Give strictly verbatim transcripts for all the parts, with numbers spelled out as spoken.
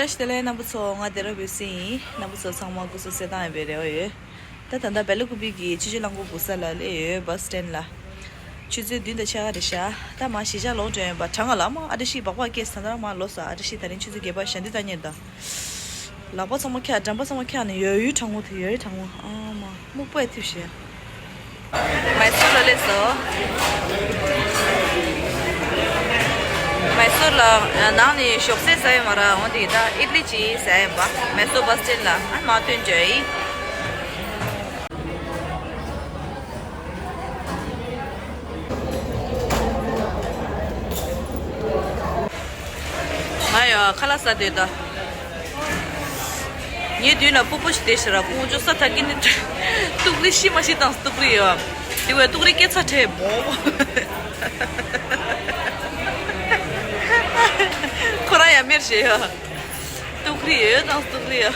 བཀྲ་ཤིས་བདེ་ལེགས་རྣམ་པ་ཚོ། ང་བདེ་རབ་ཡོད་སྲིད་ཡིན། རྣམ་པ་ཚོ་ཚང་མ་སྐུ་གཟུགས་གསལ་ཐང་ཡིན་པའི་རེ་བ་ཡོད། ད་ད་ལྟ་སྦེ་ལ་ཀུ་པི་གི་ཆུ་བཞི་རླངས་འཁོར་སྒུག་ས་ལ་སླེབས་ཡོད། བྷ་སི་སི་ཊེན་ལ། ཆུ་ཚོད་བདུན་དང་ཕྱེད་ཀ་རེད་ཤག་ད་མ་གཞིས་ཆགས་ལོག་འགྲོ་ཡིན་པ། གྲང་ང་ལ་མ་ཨ་ཏི་ཤི་སྦག་སྦག་སྐྱེས། ད་ལྟ་མ་ལོག་ས། ཨ་ཏི་ཤི་ད་རིང་ཆུ་ཚོད་བརྒྱད་པ་ཞལ་འདི་ལྟ་ཉེར་ད། ལག་པ་ཚང་མ་འཁྱག། འགྲམ་པ་ཚང་མ་འཁྱག་ནས་ཡོད་ཡོད། གྲང་མོ་དེ་ཡོད་ཡོད། གྲང་མོ་ཨ་མ་སྨུག་པས་འཐིབས་ཤག་མའི་སུར་ལ་སླེབས་སོང་། མའི་སུར་ལ་ནང་ནས་ཞོགས་ཟས་ཟ་ཡོད་མ་རེད། འོན་ཏེ་ད་ཨིད་ལི་ཅིག་ཟ་ཡོད་པ། མའི་སུར་བྷ་སི་སི་ཊེན་ལ་ཨ་མ་ཐོན་འཇོག་ཡིན། ང་ཡང་ཁ་ལག་ཟ་འདོད་ད། ངའི་མདུན་ལ་སྤོ་བོ་ཞིག་བསྡད་ཤག་ར། སྤོ་བོ་ཅོ་ས་ད་གི་ནི་ཏུག་རི་ཤི་མ་ཤི་བཏང་། ཏུག་རི་ཡོད། དེ་བས་ཏུག་རི་སྐྱེ་ཚར་ཐལ་མོ། ཁོ་རང་ཡ་མེར་བྱེད་ཡ། ཏུག་རི་ཡོད་བཏང་། ཏུག་རི་ཡ།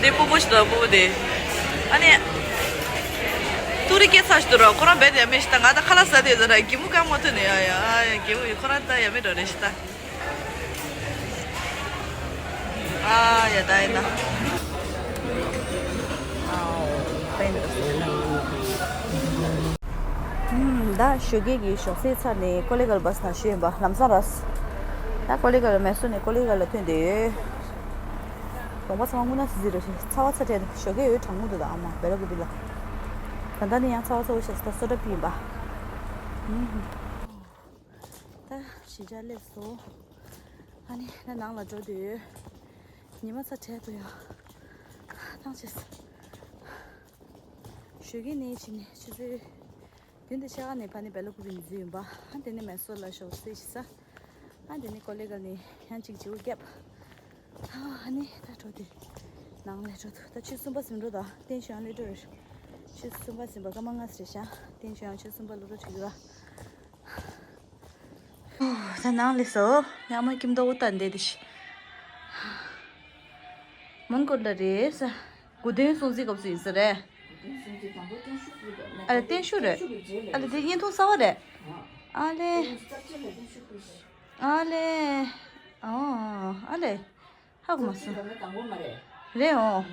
དེ་སྤོ་བོ་ཞིག་དང་སྤོ་བོ་དེ། ཨ་ནི། ཏུག་རི་སྐྱེ་ཚར་ཞིག་འདུག་ར། ཁོ་རང་རྦད་དེ་ཡ་མེར་ཞིག་ད། ང་ད་ཁ་ལག་ཟ་དེ་ཟ་ར། གད་མོ་གང་མ་ཐོན་ནས་ཡ་ཡ་ཨ་ཡ། གད་མོ་ཡོད། ཁོ་རང་ད་ཡ་མེར་འགྲོ་རེད་ཞིག་ད། ཨ་ཡ་ད་ཡིན་ད། ཨ་ད་ཞོགས་ཀས་ཀྱི་ཞོགས་ཟས་ཚར་ནས་ཀོ་ལེ་གལ་བྷ་སི་ནང་བཞུགས་ཡིན་པ། ལམ་སང་ར། ད་ཀོ་ལེ་གལ་མའི་སུར་ནས་ཀོ་ལེ་གལ་ལ་ཐོན་བསྡད་ཡོད། གདོང་པ་ཚང་མ་སྔོ་ནག་སི་སི་རེད་ཤག་ཚ་བ་ཚ་དྲགས་འདུག་ཞོགས་ཀས་ཡོད་གྲང་མོ་འདུག་ད་ཨ་མ་སྦེ་ལ་ཀུ་པི་ལ། ད་ལྟ་ནི་ཡང་ཚ་བ་ཚ་བོ་ཤག་ད་སོ་ཊ་པི་ཡིན་པ། ད་གཞིས་ཆགས་སླེབས་སོང་། ཨ་ནི་ད་ནང་ལ་འགྲོ་འདོད་ཡོད། ཉི་མ་ཚ་དྲགས་འདུག་ཡ། ཐང་ཆད་སོང་། ཞོགས་ཀས་ནས་ཕྱིན་ནས་ཆུ་ཚོད་བདུན་དང་ཕྱེད་ཀ་ནས་ཕར་ནི་སྦེ་ལ་ཀུ་པི་ནས་འཛུལ་ཡིན་པ། ཨ་དེ་ནས་མའི་སུར་ལ་ཞོགས་ཟས་ཤིག་ཟ། ཨ་དེ་ནས་ཀོ་ལེ་གལ་ནས་ཡང་གཅིག་བརྗེ་པོ་བརྒྱབ། ཨ་ནི་ད་འགྲོ་དུས་ནང་ལ་འགྲོ་འདུག་ད་ཆུ་ཚོད་གསུམ་པ་ཟིན་འགྲོ་ད། ཏེན་ཞོན་སླེབས་འགྲོ་རེད། ཆུ་ཚོད་གསུམ་པ་ཟིན་པ་སྐར་མ་ལྔ་ཙམ་རེད་ཤག་ཏེན་ཞོན་ཆུ་ཚོད་གསུམ་པ་སླེབས་འགྲོ་བྱེད་ཀྱི་ར། ཨོ་ད་ནང་སླེབས་སོང་། ཡ་མ་ཁྱིམ་ཐོག་ད་འདི་དེ་ཤི། མོན་གྷོ་ལ་རེད་ས། དགུ་སྟོན་སྲུང་བརྩིའི་སྐབས་སུ་ཡིན་ས་རེད། ཨ་ལེ་བརྟན་བཞུགས་རེད། ཨ་ལེ་དེ་བརྙན་ཐུང་གསར་བ་རེད། ཨ་ལེ། ཨ་ལེ། ཨོ། ཨ་ལེ། ཧ་གོ་མ་སོང་། རེད་འོ།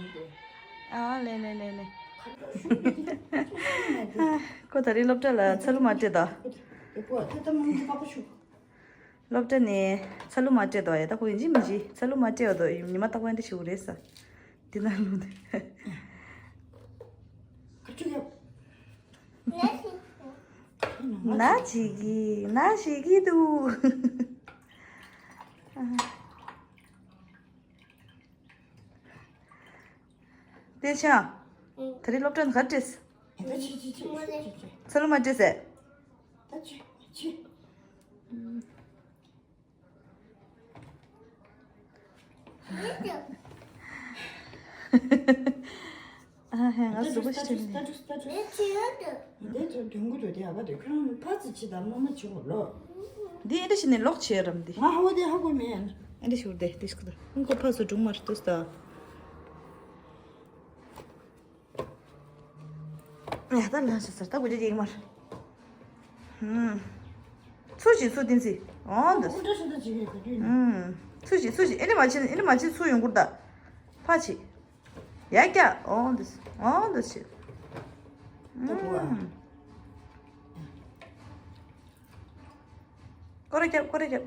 ཨ་ལེ་ལེ་ལེ་ལེ། ཁོ་ད་རིང་སློབ་གྲྭ་ལ་ཚ་ལུ་མ་སྤྲད་ད། སློབ་གྲྭ་ནས་ཚ་ལུ་མ་སྤྲད་དོ་ཡ། ད་ཁོ་ཡིན་གཅིག་མིན་གཅིག་ཚ་ལུ་མ་སྤྲད་དོ་ཡ། འདི་ཉི་མ་རྟག་པར་འདི་བྱེད་དགོས་རེད་ས། འདི་ན་ལུ་འདི། ན་བྱེད་ཀྱི། ན་བྱེད་ཀྱི་འདུག་བསྟན་ཆང་། ཨང་། ད་རེས་སློབ་གྲྭ་ནས་ག་རེ་སྤྲད། ཨེ་ད་ཕྱི་ཕྱི་ཕྱི་ཕྱི་ཕྱི། ཚ་ལུ་མ་སྤྲད་ཟེར། ད་ཕྱི་ཕྱི། ཨ་ཧེ་ང་གཟུགས་པོ་ཞིག་ད་དྲུག་ད་དྲུག་ད་དྲུག་འདི་ཚོ་དོན་གུ་དོ་དེ་ཨ་བ་དེ་ཁྱོད་རང་ཕ་ཙི་ཕྱི་དང་མ་མ་ཕྱི་གོ་ལོ། འདི་ཨེ་འདྲ་ཞིག་ནས་ལོག་བྱེད་རམ་འདི། ང་ཧ་བ་དེ་ཧ་གོ་མེད། ཨེ་འདྲ་ཞིག་འདི་འདི་ཞིག་ད་ཁོ་ཕ་སོ་སྒྲུང་མར་ཏོས་ད། ཡ་ད་ལ་ཞིག་ཟེར་ད་གུ་ཅི་ཅིག་མར། ཧུམ། ཚུར་ཞིག་ཚུར་བསྟན་སྲིད། འོང་འདི། ཨུ་ཏྲ་ཤ་ད་ཅིག་གི་ག་དུས་ནི། ཧུམ། ཚུར་ཞིག་ཚུར་ཞིག་ཨེ་འདྲ་མ་བྱེད་ཨེ་འདྲ་མ་བྱེད་ཚུར་ཡོང་གུར་ད། ཕ་ཆི། ཡ་ཀྱ། འོང་འདི། འོང་འདི་ཆི། ད་བུ་ཨ། ཧུམ། སྐོར་ར་རྒྱབ་སྐོར་ར་རྒྱབ།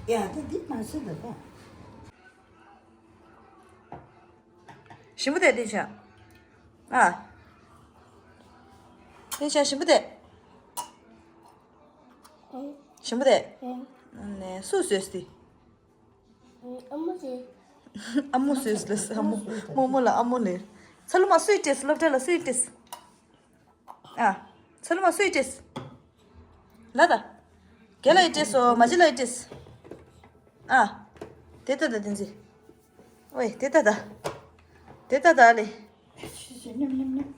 ཡ་ད་འདི་མ་ཟེར་ད་ད། ཞིམ་པོ་དེ་དེ་བྱ། ཨ། དེ་བྱ་ཞིམ་པོ་དེ། ཞིམ་པོ་དེ། ནས་སུ་བཟོས་ཏེ། ཨ་མོ་ཟེར། ཨ་མོ་ཟེར་ལ་ཨ་མོ་རྨོ་མོ་ལ་ཨ་མོ་ལེ། ཚ་ལུ་མ་སུས་སྤྲད། སློབ་གྲྭ་ལ་སུས་སྤྲད། ཨ། ཚ་ལུ་མ་སུས་སྤྲད། ལ་ད། རྒན་ལགས་ཀྱིས་སྤྲད་སོང་། མ་གཞི་ལགས་ཀྱིས་སྤྲད། ཨ། དེ་ལྟ་ད་དེ་ཚེ། ཨོའི་དེ་ལྟ་ད། དེ་ལྟ་ད་ལེ། ཤི་ཤི་ནེམ་ནེམ་ནེམ།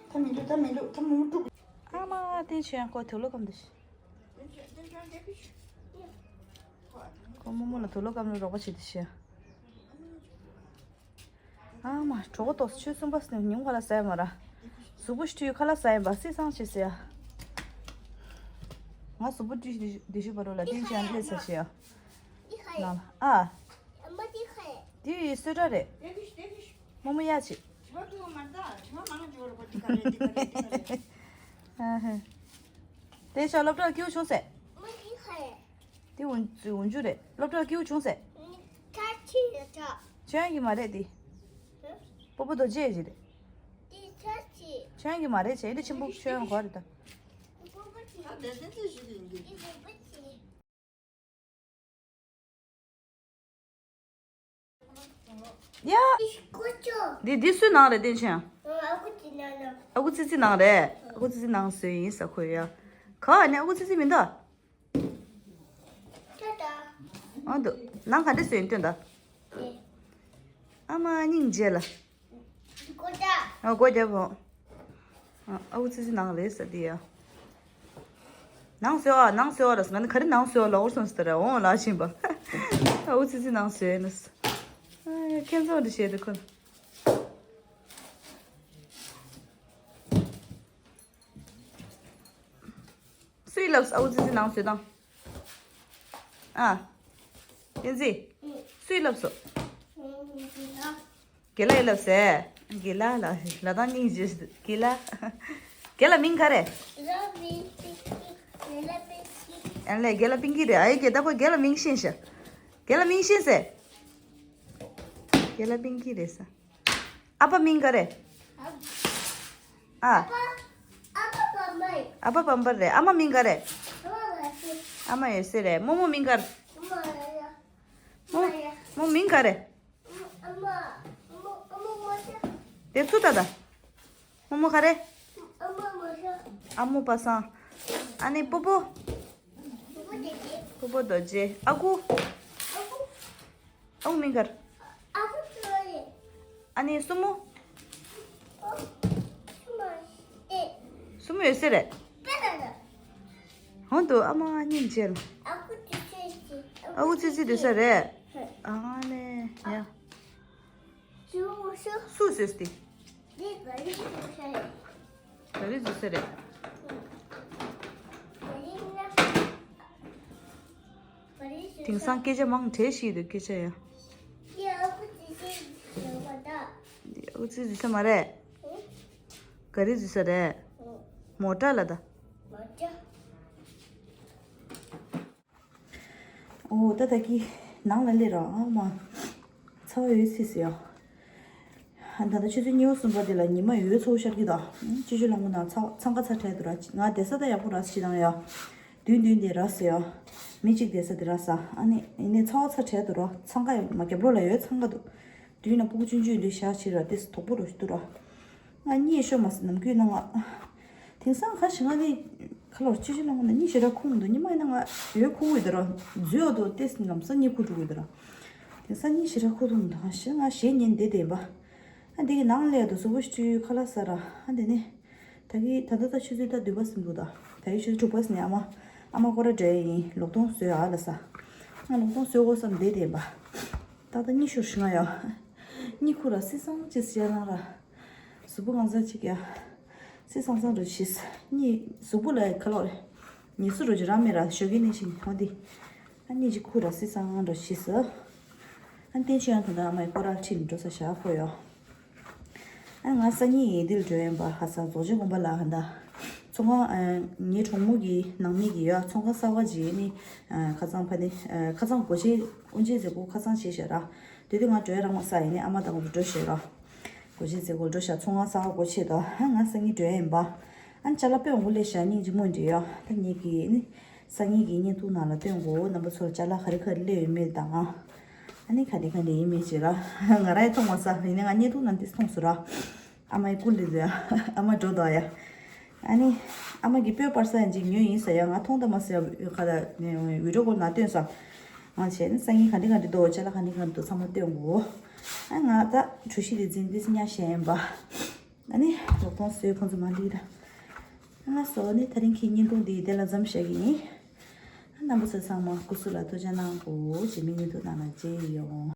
ད་མི་འདུག་ད་མི་འདུག་ད་མུ་མུ་དཀྲུག་ཨ་མ་བསྟན་ཆོས་ཡང་ཁོ་དེ་ལོ་གམ་དུ་ཤི། བསྟན་ཆོས་བསྟན་ཆོས་འདེབས་པི་ཤི། ཁོ་ཨ་ད་མུ་ རྨོ་མོ་ལ་དུག་ལོག་སྐམ་ནས་རོགས་པ་བྱེད་དེ་ཤི། ཨ་མ་གྲོད་ཁོག་ཏོག་ཙམ་ཆུ་སུམ་པ་ནས་ཉུང་ཁ་ལག་ཟ་ཡ་མ་ར། གཟུགས་པོ་ཞི་ཁ་ལག་ཟ་ཡ་མ་སི་སང་བྱེད་ཟེར་ཡ། ང་གཟུགས་པོ་བདེ་ཤི་བདེ་ཤི་བ་རོ་ལ་བསྟན་ཅན་སླེབས་ས་ཤི་ཡ། ནང་ལ་ཨ། དེ་སོས་ཀྲ་རེད། རྨོ་མོ་ཡ་ཆི། ཨ་ཧེ། དེ་ཤ་སློབ་གྲྭར་སྐྱིད་པོ་བྱུང་ཟེར། དེ་འུན་འུན་ཆུ་རེད། སློབ་གྲྭར་སྐྱིད་པོ་བྱུང་ཟེར། ཁྱོད་ཀྱི་མ་རེད་དེ། སྤོ་བོ་རྡོ་རྗེ་ཡི་རེད། ཁྱོད་ཀྱི་མ་རེད་ཆེ་འདི་ཆེན་པོ་ཁྱོད་གོ་རེད་ད། ཡ། འདི་འདི་སུའི་ནང་རེད་བསྟན་ཆེན། ཨ་ཁུ་ཙི་ཙི་ནང་རེད། ཨ་ཁུ་ཙི་ཙི་ནང་སུ་ཡིན་ས་ཁོ་ཡ། ག་ནས་ཨ་ཁུ་ཙི་ཙི་མི་འདུག་ཨ་འདུག་ནང་ག་འདྲ་སུ་ཡིན་སྟོན་ད། ཨ་མ་སྙིང་རྗེ་ལ། ཨ་སྒོ་རྒྱབ་འོང་། ཨ་ཨ་ཁུ་ཙི་ཙི་ནང་རེད་ས་འདི་ཡ། ནང་སོས་ཨ་ནང་སོས་ཨ་ར་ང་ནི་ག་རེ་ནང་སོས་ཨ་ལ་འོར་སོང་ཟེར་ར་འོང་ལ་ཕྱིན་པ། ཨ་ཨུ་ཙི་ཙི་ནང་སོས་ནས། ཨ་ཁྱེད་ཚོ་འདི་བྱས་འདུག་ཁོ། སུས་ལབ་ཨ་ཨུ་ཙི་ཙི་ནང་སོས་དང་། ཨ། བསྟན་འཛིན། སུས་ལབ་སོ། དགེ་ལགས་ཡིན་ལབ་ཟེར། དགེ་ལགས་ལ་ལ་དང་སྙིང་རྗེ་ཞིག་འདུག་དགེ་ལགས། དགེ་ལགས་མིང་ག་རེ། ཨ་ལས་དགེ་ལགས་པིང་ཀི་རེད་ཨ་ཡེ་དགེ་ད་ཁོ་དགེ་ལགས་མིང་ཤེས་ཤག་དགེ་ལགས་མིང་ཤེས་ཟེར། དགེ་ལགས་པིང་ཀི་རེད་ས། ཨ་ཕ་མིང་ག་རེ། ཨ། ཨ་ཕ་བམ་པ་རེད་ཨ་མ་མིང་ག་རེ། ཨ་མ་ཡོད་སེ་རེད་རྨོ་མོ་མིང་ག་རེ། རྨོ་རྨོ་མིང་ག་རེ། དེ་ཚུ་ད་ད། རྨོ་མོ་ག་རེ། ཨ་མོ་པ་སངས། ཨ་ནི་སྤོ་བོ། སྤོ་བོ་རྡོ་རྗེ་ཨ་ཁུ། ཨ་ཁུ་མིང་ག་རེ། ཨ་ནི་སྲུ་མོ། སྲུ་མོ་ཡོད་སེ་རེད། ཧོན་དུ་ཨ་མ་སྙིང་རྗེ་ལ། ཨ་ཁུ་ཙི་ཙི་དེ་ས་རེད། ཨ་ནི་ཡ། སུ་སུས་ཏེ། ག་རེ་བཟོས་ས་རེད། དེང་སང་སྐད་ཆ་མང་དྲགས་ཤིག་འདུག་སྐད་ཆ་ཡ། ཨུ་ཙི་བཟོས་ས་མ་རེད། ག་རེ་བཟོས་ས་རེད། མོ་ཊ་ལ་ད། ཨོ་ད་ད་གི་ནང་ལ་སླེབས་ར་ཨ་མ། ཚ་བ་ཡོད་སྲིད་ཟེར་ཡ། ད་ལྟ་ཆུ་ཚོད་གཉིས་པ་གསུམ་པ་དེ་ལ་ཉི་མ་ཡོད་ཚོ་ཤར་གི་ད། ཅི་ཅི་ལོང་གི་ནང་ཚ་འཚང་ཁ་ཚ་བྲལ་འདུག་ར་ང་བསྡད་ས་ད་ཡག་པོ་ར་ཤི་དང་ཡ། མདུན་མདུན་དེ་ར་ཟེར་ཡ། མི་གཅིག་བསྡད་ས་དེ་ར་ས་ཨ་ནི་ཡིན་ནའི་ཚ་བ་ཚ་བྲལ་འདུག་ར་འཚང་ཁ་ཡོད་མ་རྒྱབ་ལོགས་ལ་ཡོད་འཚང་ཁ་འདུག་མདུན་ན་སྤུ་གུ་ཆུང་ཆུང་འདི་བཞག་ཕྱིར་ར་དེ་དོག་པོ་རུ་འདུག་ར། ང་གཉིད་ཤོར་མ་སོང་ནམ་རྒྱུན་ན་ང་། དེང་སང་ཁ་ཞིག་ང་ནི་ཁ་ལོར་ཅི་ཞིག་ལ་ང་ན་གཉིད་ཞེ་དྲག་ཁུག་མི་འདུག་ཉི་མ་ཡིན་ན་ང་ཡོད་ཁུག་ཡོད་དེ་ར་འཛུལ་ཡོད་དོ་ཏེ་ལམ་སང་གཉིད་ཁུག་འགྲོ་གི་ཡོད་དེ་ར། དེང་སང་གཉིད་ཞེ་དྲག་ཁུག་འདུག་མི་འདུག་ང་ཞེ་ང་ཞེ་ཉན་བསྡད་བསྡད་པ། ཨ་འདི་གི་ནང་ལས་དུ་གཟུགས་པོ་ཞིག་ཁ་ལག་ཟ་ར་ཨ་འདི་ནི། ད་གི་ད་ལྟ་ད་ཆུ་ཚོད་ད་བདུན་པ་ཟིན་འདུག་ད་ད་གི་ཆུ་ཚོད་དྲུག་པ་ཟིན་ནས་ཨ་མ་ཨ་མ་སྐོར་ར་འགྲོ་ཡ་ཡིན་ལོག་གཏོང་བཟོས་ཨ་ལ་ས། ང་ལོག་གཏོང་བཟོས་འོ་བསམ་བསྡད་བསྡད་པ། ད་ལྟ་གཉིད་ཤོར་ཞིག་ང་ཡ། གཉིད་ཁུག་ར་སི་སང་ཅི་ཟེར་ལང་ར། གཟུགས་པོ་གང་ཟག་ཅིག་ཡ། སི་སང་སང་འགྲོ་ཤིས། གཉིད་གཟུགས་པོ་ལ་ཁ་ལོག་རེད། ཉི་སུ་འགྲོ་ཅི་ར་མེད་ར་ཞོགས་ཀས་ནས་ཤིང་ཧོ་འདི། ཨ་གཉིད་ཅིག་ཁུག་ར་སི་སང་འགྲོ་ཤིས། ཨ་བསྟན་ཆོས་ཡང་ད་ལྟ་ཨ་མའི་སྐོར་ར་ཁྲིད་འགྲོ་ས་བཞག་ཁོ་ཡོ། ཨ་ང་སང་ཉིན་ཡིན་འདིར་འགྲོ་ཡིན་པ་ཧ་ས་རྫོགས་ཆེན་དགོན་པ་ལ་ཧ་ད། ཚོང་ཁང་ངའི་གྲོགས་མོ་གི་ནང་མི་གི་ཡོ་ཚོང་ཁང་གསར་བ་ཅིག་ནི་ཁ་ཚང་ཕ་ནི་ཁ་ཚང་སྒོ་ཕྱེ་དབུ་འབྱེད་མཛད་སྒོ་ཁ་ཚང་བྱས་ཤག་ར། དེ་དུས་ང་འགྲོ་ཡ་རང་མ་ས་ཡིན་ནི་ཨ་མ་དང་འགྲོ་ཤེས་ར། སྒོ་ཕྱེ་ཟེར་སྒོ་འགྲོ་ཤག་ཚོང་ཁང་གསར་པ་སྒོ་ཕྱེ་དོ་ཧ་ང་སང་ཉིན་འགྲོ་ཡ་ཡིན་པ། ཨ་ཅ་ལག་དཔོན་འགོ་ལས་ཤག་སྙིང་རྗེ་མོ་འདྲི་ཡོ་ད་ངེད་ཀྱི་ནི་སང་ཉིན་གྱི་བརྙན་ཐུང་ནང་ལ་སྟོན་དགོས་རྣམ་པ་ཚོར་ཅ་ལག་ག་རེ་ག་རེ་སླེབས་ཡོད་མེད་དང་། ཨ་ནི་ག་འདྲ་ག་འདྲ་ཡིན་མེད་ཅེས་ར་ང་ར་ཡི་མཐོང་མ་ས་ཡིན་ནི་ང་བརྙན་ཐུང་ནང་འདི་མཐོང་སོང་ར། ཨ་མ་ཡི་སྐུ་ལས་ཟེར་ཨ་མ་འགྲོ་དོ་ཡ། ཨ་ནི་ཨ་མ་གི་སྤོས་སྤར་ས་ཡང་ཅིག་ཉོས་ཡིན་ས་ཡ་ང་མཐོང་ད་མ་ས་ཡ་ཁ་ད་བི་ཌིའོ་ཀོལ་ནང་སྟོན་ས། ང་བྱས་ནི་སང་ཉིན་ག་འདྲ་ག་འདྲ་འདུག་ཅ་ལག་ག་འདྲ་ག་འདྲ་འདུག་ཚང་མ་སྟོན་དགོས། ཨ་ང་ད་གྲོ་ཞིབ་དེ་འཛིན་དེ་སི་ཉག་བཤད་ཡིན་པ། ཨ་ནི་ལོག་གཏོང་བཟོས་ཁོང་ཚོ་མ་འགྲིག་ར། ང་སོ་ནི་ད་རིང་གི་བརྙན་ཐུང་འདི་དེ་ལ་མཚམས་བཞག་གི་ཡིན། རྣམ་པ་ཚོ་ཚང་མ་སྐུ་གཟུགས་ལ་ཐུགས་ཅག་གནང་དགོས། རྗེས་མའི་བརྙན་ཐུང་ནང་ལ་མཇལ་ཡོང་།